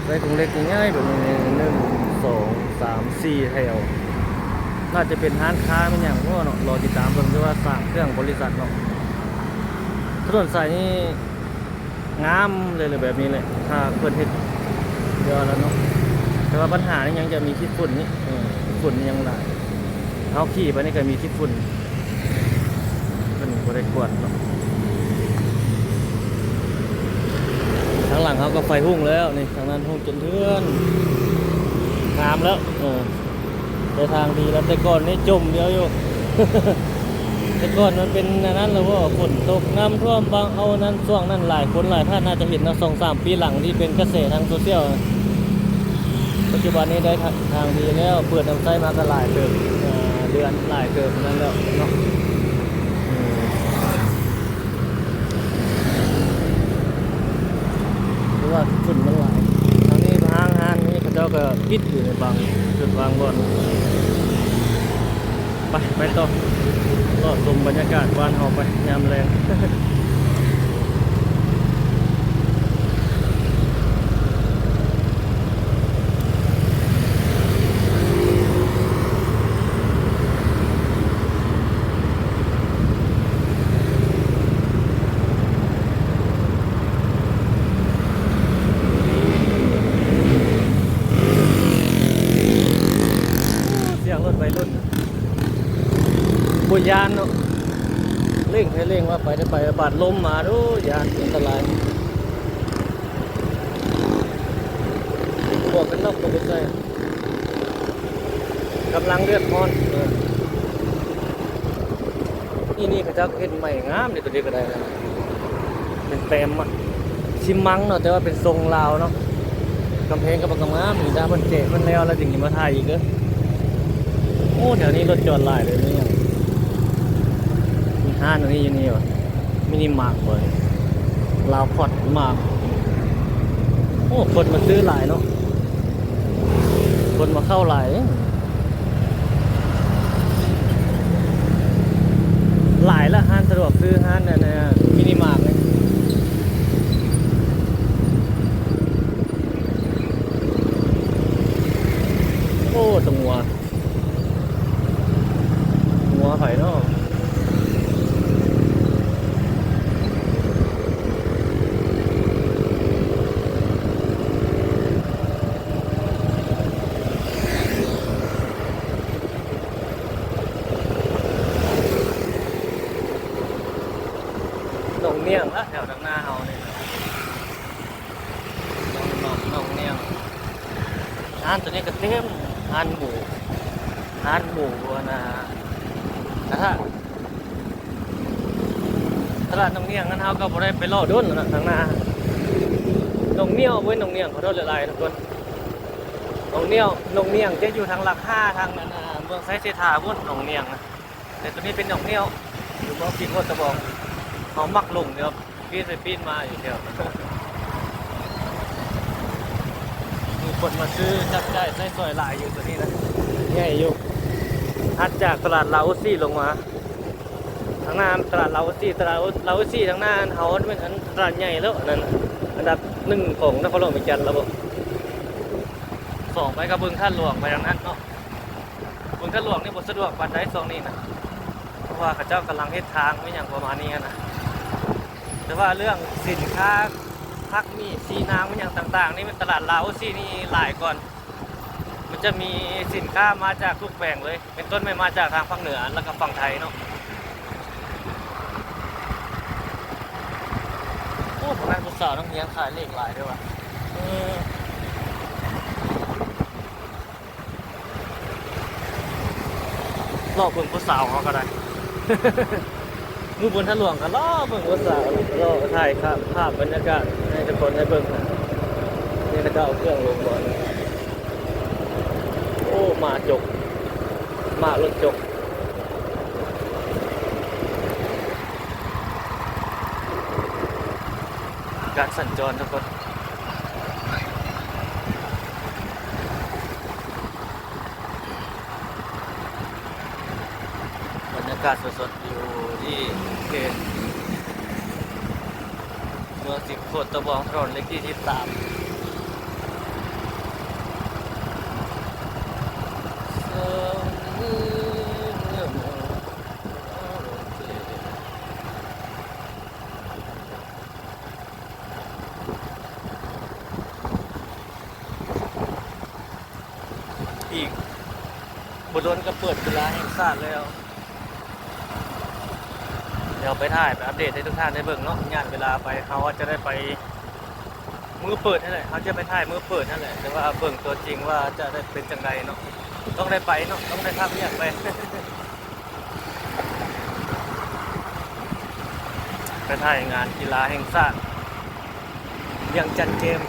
ໃຊ້ໂຄງເຫຼັກໃຫຍ່ໆແບບນີ້ ໜຶ່ງ ສອງ ສາມ ສີ່ແຖວ. ໜ້າຈະເປັນຮ້ານຄ້າແມ່ນຫຍັງບໍ່ເນາະ ລໍຕິດຕາມເບິ່ງ. ແຕ່ວ່າສ້າງເຄື່ອງບໍລິສັດເນາະ. ຖະໜົນສາຍນີ້ງາມເລີຍແບບນີ້ແຫຼະ ຖ້າເພິ່ນເຮັດເທື່ອລະເນາະ. ແຕ່ວ່າບັນຫານີ້ຍັງຈະມີຂີ້ຝຸ່ນນີ້ ເອີ ຝຸ່ນຍັງຫຼາຍ. ເຮົາຂີ່ໄປນີ້ກໍມີຂີ້ຝຸ່ນ ເພິ່ນບໍ່ໄດ້ກວດເນາະ. ທາງຫຼັງເຮົາກໍໄຟຮຸ່ງແລ້ວນີ້ ທາງນັ້ນຮຸ່ງຈົນເຮືອນ ງາມແລ້ວ ເອີ ໄປທາງດີແລ້ວ. ແຕ່ກ່ອນນີ້ຈົມດຽວຢູ່ ແຕ່ກ່ອນມັນເປັນອັນນັ້ນແລ້ວບໍ່ ຝົນຕົກນ້ຳຖ້ວມບາງ ເອົານັ້ນ ຊ່ວງນັ້ນຫຼາຍຄົນຫຼາຍທ່ານໜ້າຈະເຫັນເນາະ ສອງສາມປີຫຼັງທີ່ເປັນກະແສທາງໂຊຊຽວ. ປັດຈຸບັນນີ້ໄດ້ທາງດີແລ້ວ ເປີດນຳໃຊ້ມາກໍຫຼາຍເຕີບ ເອີ ເດືອນຫຼາຍເຕີບນັ້ນແລ້ວເນາະ. ເອີ ຫຼືວ່າຝຸ່ນມັນຫຼາຍ. ທາງນີ້ຫ້າງຮ້ານນີ້ເຂົາເຈົ້າກໍປິດຢູ່ໃນບາງຈຸດບາງບ່ອນ. ໄປ ໄປຕໍ່ ເລາະຊົມບັນຍາກາດບ້ານເຮົາໄປຍາມແລງ. ສຽງລົດໄວລຸ້ນ ບໍ່ຢ້ານເນາະ ເລັ່ງແທ້ເລັ່ງວ່າໄປແຕ່ໄປ ບາດລົມມາ ໂອ້ ຢ້ານ ອັນຕະລາຍ. ໝວກກັນນັອກກໍບໍ່ໃສ່ ກຳລັງເລືອດຮ້ອນ. ເອີ ນີ້ ນີ້ເຂົາເຈົ້າເຮັດໃໝ່ງາມເດ້ ຕົວນີ້ກໍໄດ້ນະ ເປັນແປມ ອະ ຊີມັງເນາະ ແຕ່ວ່າເປັນຊົງລາວເນາະ. ກຳແພງກໍບັກງາມໆ ນີ້ ຖ້າເພິ່ນແກະເພິ່ນແລ້ວ ແລ້ວຈຶ່ງຊິມາຖ່າຍອີກເດີ. ໂອ້ ແຖວນີ້ລົດຈອດຫຼາຍເລີຍ ມີຫຍັງ ມີຮ້ານອັນນີ້ຢູ່ນີ້ຫວາ ມິນິມາກບໍ່ ລາວພອດມາກ. ໂອ້ ຄົນມາຊື້ຫຼາຍເນາະ ຄົນມາເຂົ້າຫຼາຍ ຫຼາຍລະ ຮ້ານສະດວກຊື້ ຮ້ານອັນ ມິນິມາກນີ້. ໂອ້ ຕົວງົວ ງົວໃຜເນາະ? ໜອງໜ້ຽງລະ ແຖວທາງໜ້າເຮົານີ້ ໜອງ ໜອງ ໜອງໜ້ຽງ. ຮ້ານຕົວນີ້ກໍເຕັມ ຮ້ານໝູ ຮ້ານໝູ ອັນນ່າ ຕະຫຼາດ ຕະຫຼາດໜອງໜ້ຽງນັ້ນ ເຮົາກໍບໍ່ໄດ້ໄປເລາະດົນແລ້ວເນາະ ທາງໜ້າ ໜອງໜ້ຽວ ບໍ່ແມ່ນໜອງໜ້ຽງ ຂໍໂທດຫຼາຍໆ ທຸກຄົນ. ໜອງໜ້ຽວ ໜອງໜ້ຽງຈະຢູ່ທາງຫຼັກຫ້າ ທາງອັນນ່າ ເມືອງໄຊເສດຖາພຸ້ນ ໜອງໜ້ຽງນະ. ແຕ່ຕົວນີ້ເປັນໜອງໜ້ຽວ ຢູ່ເມືອງປີນໂຄດຕະບອງ. ເຮົາມັກຫຼົງເດີ ປີນໄປປີນມາຢູ່ແຖວ ມີ ຄົນມາຊື້ຈັບຈ່າຍໃຊ້ສອຍຫຼາຍຢູ່ໂຕນີ້ນະ ໃຫຍ່ຢູ່. ຖັດຈາກຕະຫຼາດລາວໂອຊີລົງມາ ທາງໜ້າຕະຫຼາດລາວໂອຊີ ຕະຫຼາດລາວໂອຊີທາງໜ້າເຮົາແມ່ນອັນຕະຫຼາດໃຫຍ່ແລ້ວ ອັນນັ້ນ ອັນດັບໜຶ່ງຂອງນະຄອນຫຼວງວຽງຈັນແລ້ວບໍ? ສອງໄປກໍບຶງທາດຫຼວງໄປທາງນັ້ນເນາະ. ບຶງທາດຫຼວງນີ້ບໍ່ສະດວກປານໃດຊ່ວງນີ້ນະ ເພາະວ່າເຂົາເຈົ້າກຳລັງເຮັດທາງ ມີຫຍັງປະມານນີ້ຫັ້ນນະ. ແຕ່ວ່າເລື່ອງສິນຄ້າ ຜັກໝີ່ ຊີ້ນາງ ມີຫຍັງຕ່າງໆ ນີ້ແມ່ນຕະຫຼາດລາວໂອຊີນີ້ຫຼາຍກ່ອນ. ມັນຈະມີສິນຄ້າມາຈາກທຸກແຂວງເລີຍ ເປັນຕົ້ນແມ່ນມາຈາກທາງພາກເໜືອ ແລ້ວກໍຝັ່ງໄທເນາະ. ໂອ້ ພວກນັ້ນຜູ້ສາວນັກຮຽນຂາຍເລກຫຼາຍເດ້ວະ. ເອີ ລອບເບິ່ງຜູ້ສາວເຮົາກໍໄດ້ ຢູ່ບົນທາງຫຼວງກໍລອບເບິ່ງຜູ້ສາວ ລອບຖ່າຍພາບ ພາບບັນຍາກາດໃຫ້ທຸກຄົນໄດ້ເບິ່ງນະ. ນີ້ເຂົາເຈົ້າເອົາເຄື່ອງລົງບໍ່ນະ. ໂອ້ ໝາຈົກ ໝາລົດຈົກ. ການສັນຈອນທຸກຄົນ ບັນຍາກາດສົດໆ ຢູ່ທີ່ເຂດເມືອງສິງໂຄດຕະບອງ ຖະໜົນເລກທີສິບສາມ. ອີກບໍ່ດົນກໍເປີດກິລາແຫ່ງຊາດແລ້ວ. ດຽວໄປຖ່າຍ ໄປອັບເດດໃຫ້ທຸກທ່ານໄດ້ເບິ່ງເນາະ ຍາດເວລາໄປ ເຮົາອາດຈະໄດ້ໄປມື້ເປີດຫັ້ນແຫຼະ ເຮົາຈະໄປຖ່າຍມື້ເປີດຫັ້ນແຫຼະ ແຕ່ວ່າເບິ່ງຕົວຈິງວ່າຈະໄດ້ເປັນຈັ່ງໃດເນາະ. ຕ້ອງໄດ້ໄປເນາະ ຕ້ອງໄດ້ພາກວຽກໄປ ໄປຖ່າຍງານກິລາແຫ່ງຊາດ ວຽງຈັນເກມ.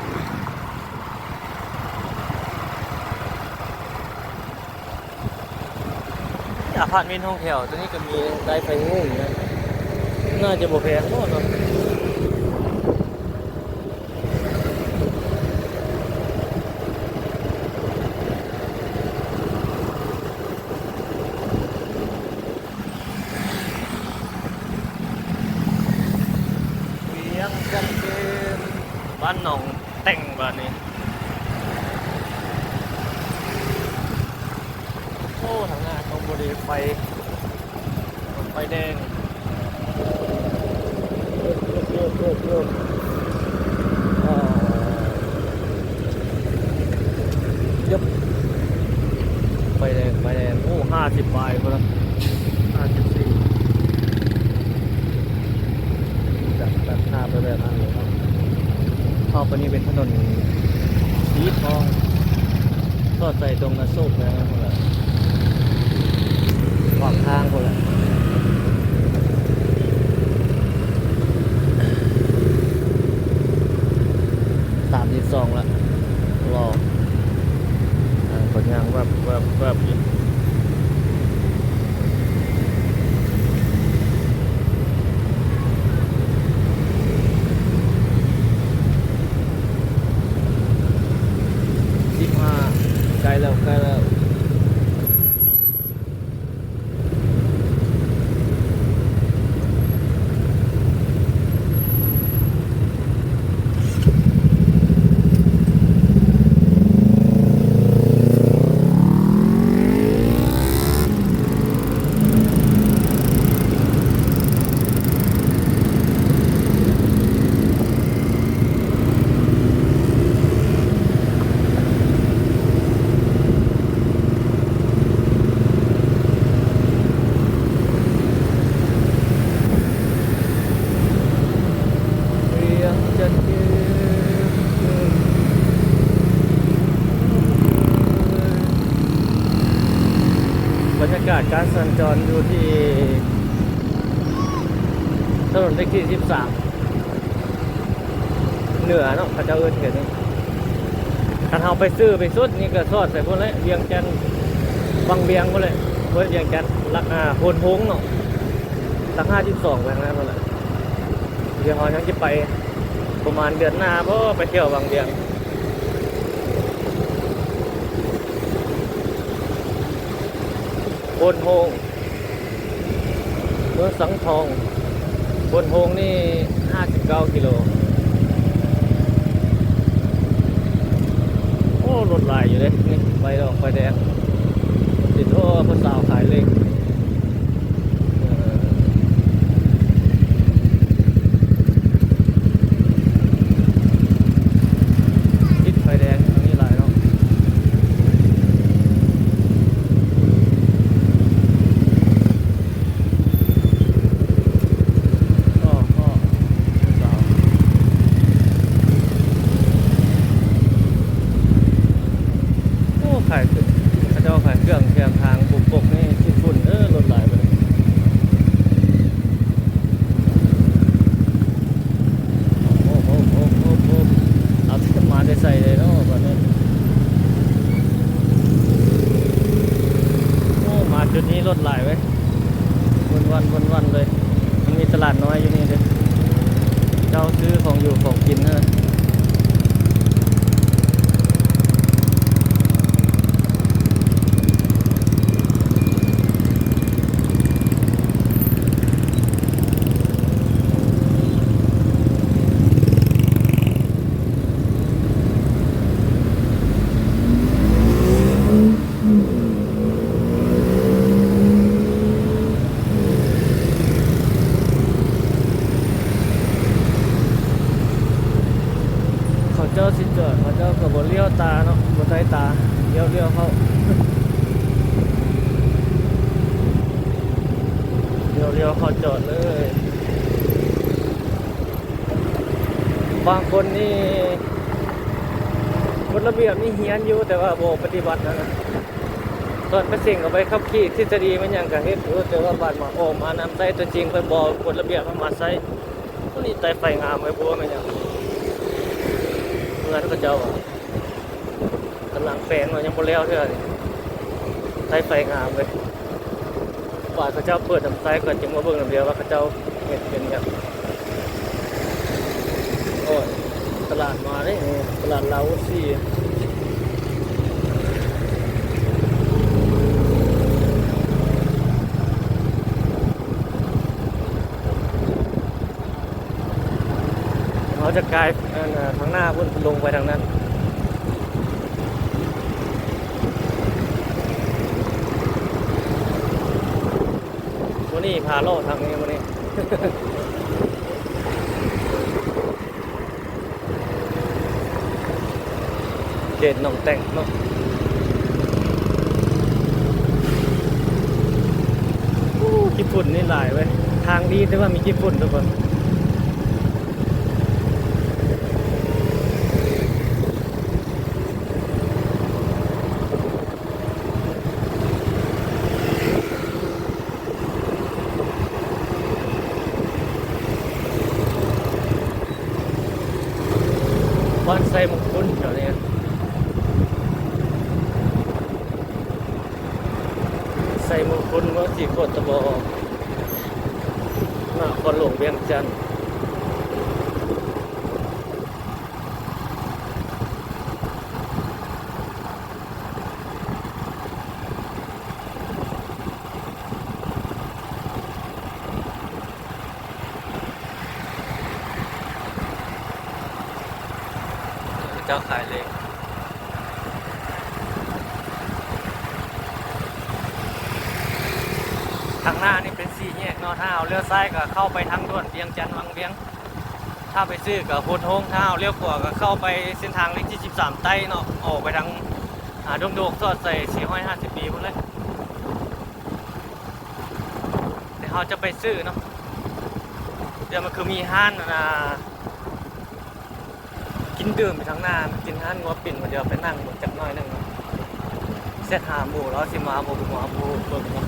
ອາພາດເມັນຫ້ອງແຖວໂຕນີ້ກໍມີໄດ້ໄຟງຸ້ງນະ ໜ້າຈະບໍ່ແພງເນາະ. ວຽງຈັນເກມ ບ້ານໜອງແຕ່ງ ບາດນີ້. ໂອ້ ທາງໜ້າເຂົາບໍ່ໄດ້ໄຟ ໄຟແດງ. ອ່າ ຢັບ ໄຟແດງ ໄຟແດງ. ໂອ້ ຫ້າສິບປາຍພຸ້ນນະ ຫ້າສິບສີ່. ຈາກຕັດໜ້າໄປແບບນັ້ນເລີຍເນາະ. ເຂົ້າໄປນີ້ເປັນຖະໜົນສີທອງ ສອດໃສ່ດົງນາໂຊກແລ້ວພຸ້ນແຫຼະ ຂວາງທາງພຸ້ນແຫຼະ. ສາມສິບສອງລະ ລໍ ອ່າ ເພິ່ນຍ່າງແວັບໆໆຢູ່. ສິບຫ້າ ໃກ້ແລ້ວ ໃກ້ແລ້ວ. ວຽງຈັນເກມ ບັນຍາກາດການສັນຈອນຢູ່ທີ່ ຖະໜົນເລກທີສິບສາມ ເໜືອເນາະ ເຂົາເຈົ້າເອີ້ນເຂດນີ້. ຄັນເຮົາໄປຊື້ໄປສຸດນີ້ກໍສອດໃສ່ພຸ້ນແຫຼະ ວຽງຈັນ ວັງວຽງພຸ້ນແຫຼະ ບໍ່ແມ່ນວຽງຈັນ ຫຼັກ ອ່າ ໂພນໂຮງເນາະ ຫຼັກຫ້າສິບສອງໄປທາງນັ້ນພຸ້ນແຫຼະ. ດຽວເຮົາຍັງຈະໄປ ປະມານເດືອນໜ້າບໍ ໄປທ່ຽວວັງວຽງ. ໂພນໂຮງ ເມືອງສັງທອງ ໂພນໂຮງນີ້ຫ້າສິບເກົ້າກິໂລ. ໂອ້ ລົດຫຼາຍຢູ່ເດ້ນີ້ ໄຟດອກໄຟແດງ ຕິດ ໂອ້ ຜູ້ສາວຂາຍເລກ. ເອີ ຕິດໄຟແດງທາງນີ້ຫຼາຍເນາະ. ໂອ້ ຂາຍເຄື່ອງ ເຂົາເຈົ້າຂາຍເຄື່ອງແຄມທາງປຸກປົກນີ້ ຂີ້ຝຸ່ນເອີ ລົດຫຼາຍເບີດ. ໂອ້ ໂອ້ ເອົາ ມາແຕ່ໃສເດເນາະບາດນີ້. ໂອ້ ມາຈຸດນີ້ລົດຫຼາຍເວີ້ຍ ວົນວັນ ວົນວັນເລີຍ. ມັນມີຕະຫຼາດນ້ອຍຢູ່ນີ້ເດ້ ເຈົ້າຊື້ຂອງຢູ່ຂອງກິນຫັ້ນນະ. ເຂົາເຈົ້າຊິຈອດ ເຂົາເຈົ້າກໍບໍ່ລ້ຽວຕາເນາະ ບໍ່ໃສ່ຕາ ລ້ຽວໆ ເຂົ້າ ລ້ຽວໆ ເຂົ້າຈອດເລີຍ. ບາງຄົນນີ້ ກົດລະບຽບນີ້ຮຽນຢູ່ ແຕ່ວ່າບໍ່ປະຕິບັດຫັ້ນນະ. ຕອນໄປເສັງເອົາໃບຂັບຂີ່ທິດສະດີແມ່ນຫຍັງກະເຮັດຢູ່ ແຕ່ວ່າບາດມາອອກມານຳໃຊ້ຕົວຈິງ ເພິ່ນບໍ່ກົດລະບຽບເອົາມາໃຊ້. ໂອ້ ນີ້ໄຕ້ໄຟງາມເວີ້ຍ ບໍ່ແມ່ນຫຍັງ ເຮືອນເຂົາເຈົ້າ ກຳລັງແປງເນາະ ຍັງບໍ່ແລ້ວເທື່ອນີ້ ໄຕ້ໄຟງາມເວີ້ຍ. ກວ່າເຂົາເຈົ້າເປີດນຳໃຊ້ ຂ້ອຍຈຶ່ງມາເບິ່ງນຳດຽວວ່າເຂົາເຈົ້າເຮັດເປັນຫຍັງ. ໂອ້ຍ ຕະຫຼາດມາເດ້ ຕະຫຼາດລາວໂອຊີ. ເຮົາຈະກາຍ ອັນ ທາງໜ້າພຸ້ນ ລົງໄປທາງນັ້ນ. ມື້ນີ້ພາເລາະທາງນີ້ມື້ນີ້ ເຂດໜອງແຕ່ງເນາະ. ໂອ້ ຂີ້ຝຸ່ນນີ້ຫຼາຍເວີ້ຍ ທາງດີແຕ່ວ່າມີຂີ້ຝຸ່ນທຸກຄົນ. ບ້ານໄຊມຸງຄຸນແຖວນີ້ ໄຊມຸງຄຸນ ເມືອງສີໂຄດຕະບອງ ນະຄອນຫຼວງວຽງຈັນ. ເຈົ້າຂາຍເລກ ທາງໜ້ານີ້ເປັນສີ່ແຍກເນາະ ຖ້າເຮົາລ້ຽວຊ້າຍກໍເຂົ້າໄປທາງດ່ວນວຽງຈັນວັງວຽງ. ຖ້າໄປຊື້ກໍໂພນໂຮງ ຖ້າເຮົາລ້ຽວຂວາກໍເຂົ້າໄປເສັ້ນທາງເລກທີສິບສາມໃຕ້ເນາະ ອອກໄປທາງ ອາ ດົງໂດກ ສອດໃສ່ສີ່ຮ້ອຍຫ້າສິບບີພຸ້ນແຫຼະ. ແຕ່ເຮົາຈະໄປຊື້ເນາະ ດຽວມັນຄືມີຮ້ານ ອັນນ່າ ກິນດື່ມຢູ່ທາງໜ້າ ກິນຮ້ານງົວປິ່ນ ດຽວໄປນັ່ງເບິ່ງຈັກໜ້ອຍໜຶ່ງເນາະ. ແຊັດຫາໝູ່ລາວຊິມາບໍ່ ບໍ່ມາ ບໍ່ຮູ້ເບິ່ງເນາະ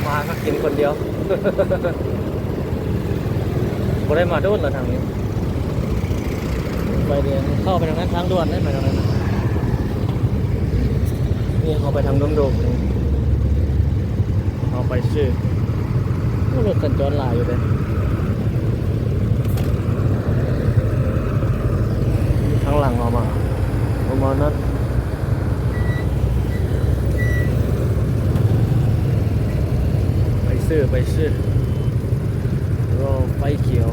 ມາກໍກິນຄົນດຽວ. ບໍ່ໄດ້ມາໂດນລະທາງນີ້ ໄຟແດງ ເຂົ້າໄປທາງນັ້ນ ທາງດ່ວນເດ້ ໄປທາງນັ້ນນະ. ນີ້ເຮົາໄປທາງດົງໂດກນີ້ ເຮົາໄປຊື່ ໂອ້ ລົດສັນຈອນຫຼາຍຢູ່ເດ້. ທາງຫຼັງເຮົາມາປະມານນັ້ນ. ຊື້ໄປຊື້ ລໍໄຟຂຽວ.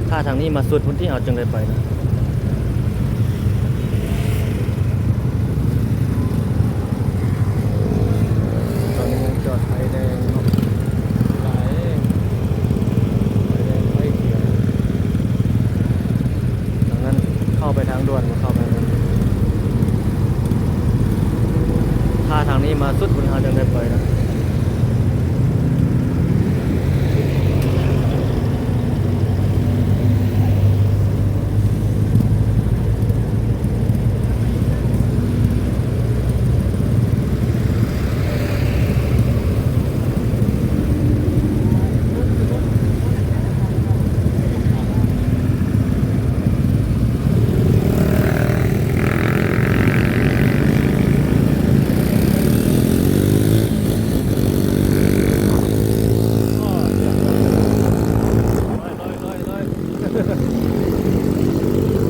ຖ້າທາງນີ້ມາສຸດພຸ້ນຕິ ເຮົາຈຶ່ງໄດ້ໄປນະ. ຕອນນີ້ຍັງຈອດໄຟແດງເນາະ ຫຼາຍ ໄຟແດງໄຟຂຽວ. ທາງນັ້ນເຂົ້າໄປທາງດ່ວນ ບໍ່ເຂົ້າໄປທາງດ່ວນ. ຖ້າທາງນີ້ມາສຸດພຸ້ນ ເຮົາຈັ່ງໄດ້ໄປນະ.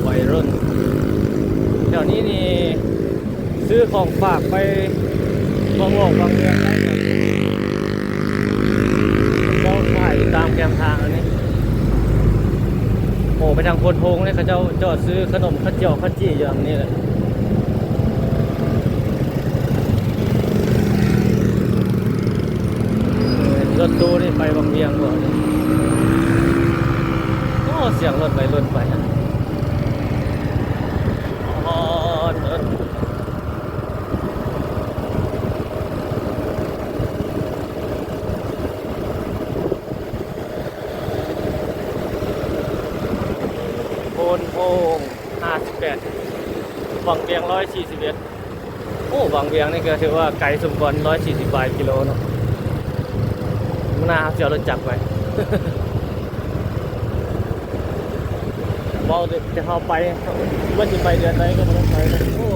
ໄວລຸ້ນ ແຖວນີ້ນີ້ ຊື້ຂອງຝາກໄປວັງຫວງວັງວຽງໄດ້ ເຂົາຂາຍຢູ່ຕາມແຄມທາງອັນນີ້. ໂອ້ ໄປທາງໂພນໂຮງນີ້ ເຂົາເຈົ້າຈອດຊື້ຂະໜົມ ເຂົ້າຈຽວ ເຂົ້າຈີ່ຢູ່ອັນນີ້ແຫຼະ. ລົດຕູ້ນີ້ໄປວັງວຽງບໍ່ນີ້? ໂອ້ ສຽງລົດໄປລົດໄປ ຮອດ ໂພນໂຮງ ຫ້າສິບແປດ ວັງວຽງ ຮ້ອຍສີ່ສິບເອັດ. ໂອ້ ວັງວຽງນີ້ກໍຖືວ່າໄກສົມຄວນ ຮ້ອຍສີ່ສິບປາຍກິໂລເນາະ. ມື້ໜ້າເຮົາຊິເອົາລົດຈັກໄປ ເວົ້າແຕ່ເຮົາໄປ ວ່າຊິໄປເດືອນໃດກໍບໍ່ໄດ້ໄປນະ. ໂອ້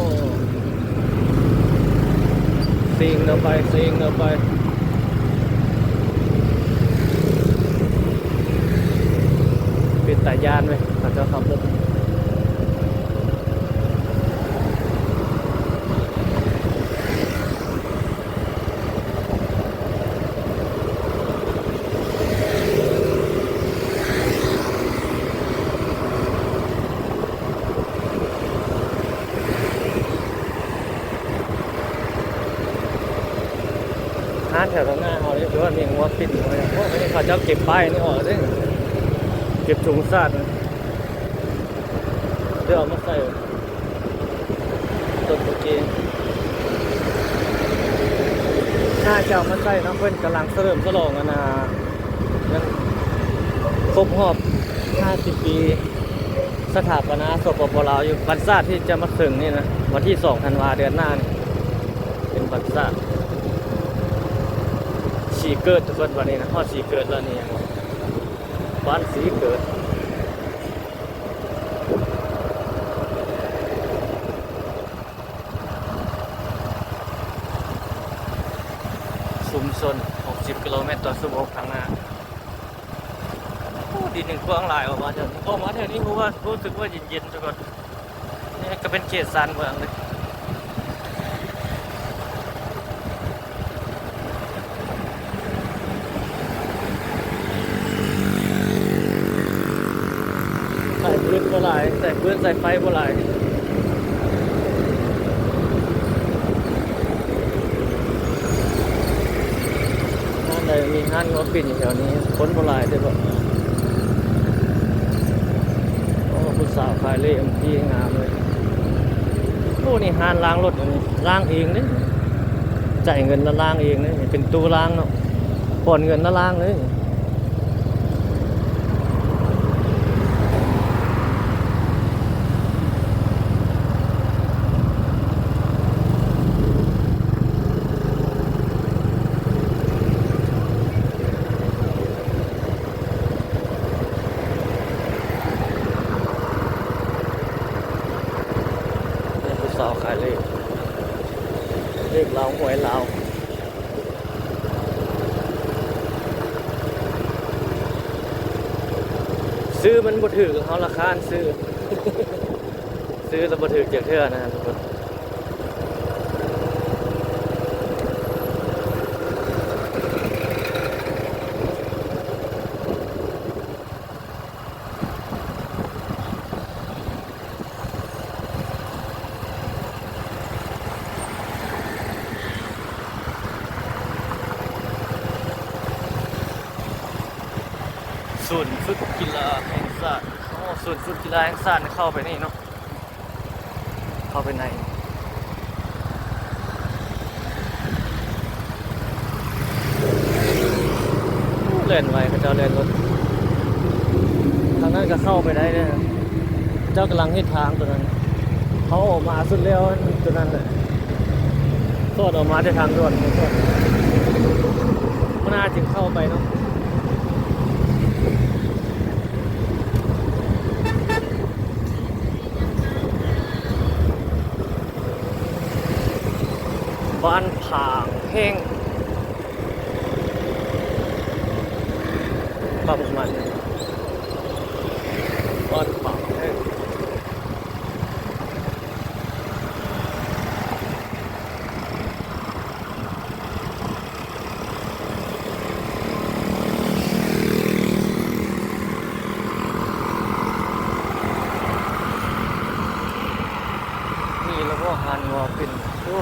ຊິງເດີໄປ ຊິງເດີໄປ ເປັນຕາຢ້ານເວີຍ ເຂົາເຈົ້າຂັບລົດ. ຮ້ານແຖວທາງໜ້າເຮົານີ້ ຄືວ່າມີງົວປິ່ນງົວຫຍັງ. ໂອ້ ອັນນີ້ເຂົາເຈົ້າເກັບປ້າຍນີ້ອອກເດ້ ເກັບຖົງສາດ ເດີເອົາມາໃສ່ ຕົ້ນໂກເກ ໜ້າຈະເອົາມາໃສ່ເນາະ. ເພິ່ນກຳລັງສະເຫຼີມສະຫຼອງ ອັນນ່າ ຍັງຄົບຮອບຫ້າສິບປີ ສະຖາປະນາ ສປປ ລາວ ຢູ່ ວັນຊາດທີ່ຈະມາເຖິງນີ້ນະ ວັນທີສອງທັນວາ ເດືອນໜ້ານີ້ ເປັນວັນຊາດສີເກີດ ທຸກຄົນ. ບັດນີ້ນະ ຮອດສີເກີດແລ້ວນີ້ ບ້ານສີເກີດ ຊຸມຊົນ ຫົກສິບກິໂລແມັດຕໍ່ຊົ່ວໂມງຂ້າງໜ້າ. ໂອ້ ດິນຍັງກວ້າງຫຼາຍ ອອກມາແຖວນີ້ ອອກມາແຖວນີ້ ຮູ້ວ່າ ຮູ້ສຶກວ່າເຢັນໆ ທຸກຄົນ. ນີ້ກໍເປັນເຂດຊານເມືອງເດ້. ສາຍຟືນບໍ່ຫຼາຍ ສາຍຟືນສາຍໄຟບໍ່ຫຼາຍ. ຮ້ານໃດມີຮ້ານງົວປິ່ນຢູ່ແຖວນີ້ ຄົນບໍ່ຫຼາຍເດ້ບໍ? ໂອ້ ຜູ້ສາວຂາຍເລມັນດີງາມເລີຍ. ໂອ້ ນີ້ຮ້ານລ້າງລົດ ອັນນີ້ລ້າງເອງເດ້ ຈ່າຍເງິນແລ້ວລ້າງເອງເດ້. ນີ້ເປັນຕູ້ລ້າງເນາະ ປ່ອນເງິນແລ້ວລ້າງເລີຍ. ຜູ້ສາວຂາຍເລກ ເລກລາວ ຫວຍລາວ. ຊື້ມັນບໍ່ຖືກ ເຮົາລະຄ້ານຊື້ ຊື້ແລ້ວບໍ່ຖືກຈັກເທື່ອນະທຸກຄົນ. ສູນຝຶກກິລາແຫ່ງຊາດ. ໂອ້ ສູນຝຶກກິລາແຫ່ງຊາດ ເຂົ້າໄປນີ້ເນາະ. ເຂົ້າໄປໃນ ແລ່ນໄວ ເຂົາເຈົ້າແລ່ນລົດ. ທາງນັ້ນກໍເຂົ້າໄປໄດ້ເດີ້. ເຂົາເຈົ້າກຳລັງເຮັດທາງຕົວນັ້ນ. ເຂົາອອກມາສຸດແລ້ວຕົວນັ້ນແຫຼະ. ສອດອອກມາແຕ່ທາງດ່ວນ ມັນອາດຈຶ່ງເຂົ້າໄປເນາະ. ບ້ານຜາງແພງ ປະມານນີ້ ບ້ານຜາງແພງ. ນີ້ລະບໍ່ ຮ້ານງົວປິ່ນ. ໂອ້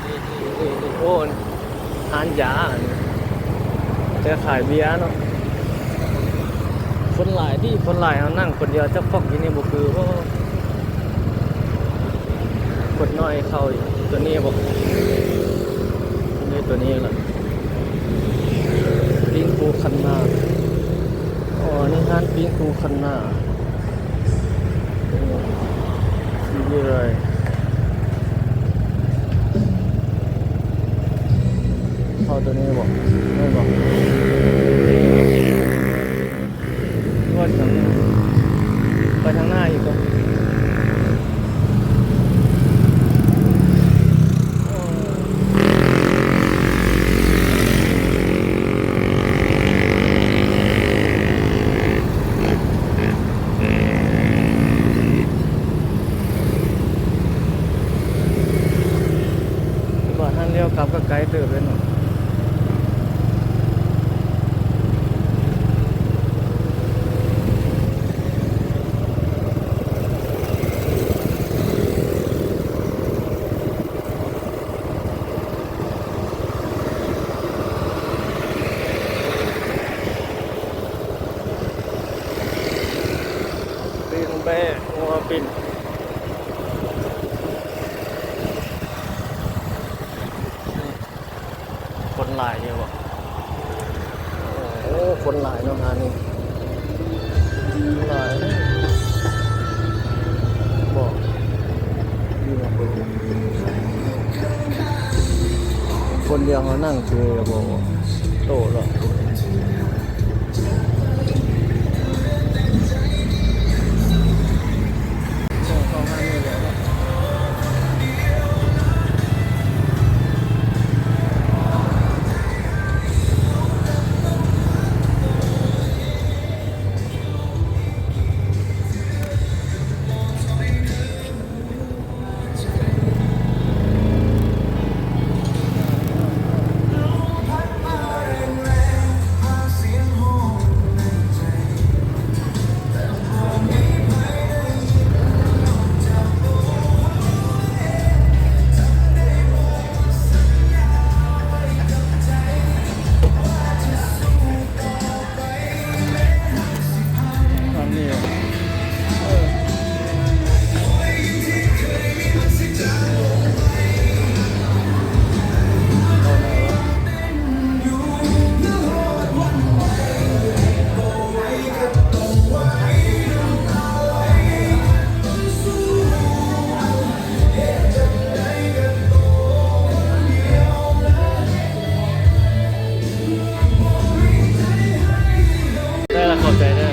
ນີ້ ນີ້ ນີ້ ນີ້ ໂອ້ ຮ້ານຢາ ອັນນີ້ຈະຂາຍເບຍເນາະ. ຄົນຫຼາຍຕິ ຄົນຫຼາຍ. ເຮົານັ່ງຄົນດຽວຈັກປ່ອງຢູ່ນີ້ບໍ່ຄືບໍ່? ຄົນນ້ອຍເຂົ້າຢູ່. ຕົວນີ້ບໍ່? ຕົວນີ້ ຕົວນີ້ລະ ປີ້ງປູຄັນນາ. ອໍ ນີ້ຮ້ານປີ້ງປູຄັນນາ. ນີ້ເລີຍ ເຂົ້າຕົວນີ້ບໍ່? ແມ່ນບໍ່? ວ່າຈັ່ງ ໄປທາງໜ້າອີກກ່ອນ. ວ່າຫັ້ນ ລ້ຽວກັບກໍໄກເຕີບເດ້ເນາະ. ປີ້ງແບ້ ງົວປິ່ນ. ຄົນຫຼາຍຢູ່ບໍ່? ໂອ້ ຄົນຫຼາຍເນາະ ງານນີ້ ຄົນຫຼາຍບໍ່? ຢູ່ນຳເບິ່ງ ຄົນດຽວເຮົານັ່ງຄືບໍ່ໂຕເນາະ. ອັນນີ້ ເອີ ໄດ້ລະ ຂອບໃຈເດີ້. ອໍ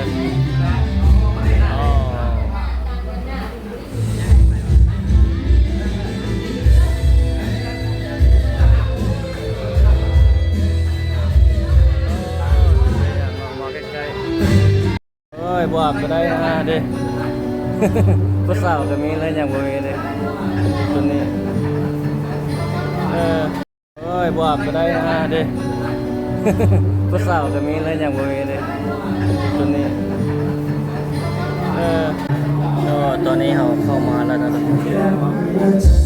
ໂອ້ຍ ບໍ່ອາບກໍໄດ້ນະເດ້. ຜູ້ສາວກໍມີແລ້ວ ຫຍັງບໍ່ມີເດ້ ຕົວນີ້ ເອີ ໂອ້ຍ ບໍ່ອາບກໍໄດ້ນະເດ້. ຜູ້ສາວກໍມີແລ້ວ ຫຍັງບໍ່ມີເດ້ ຕົວນີ້ ເອີ. ແລ້ວຕອນນີ້ເຮົາເຂົ້າມາແລ້ວນະ.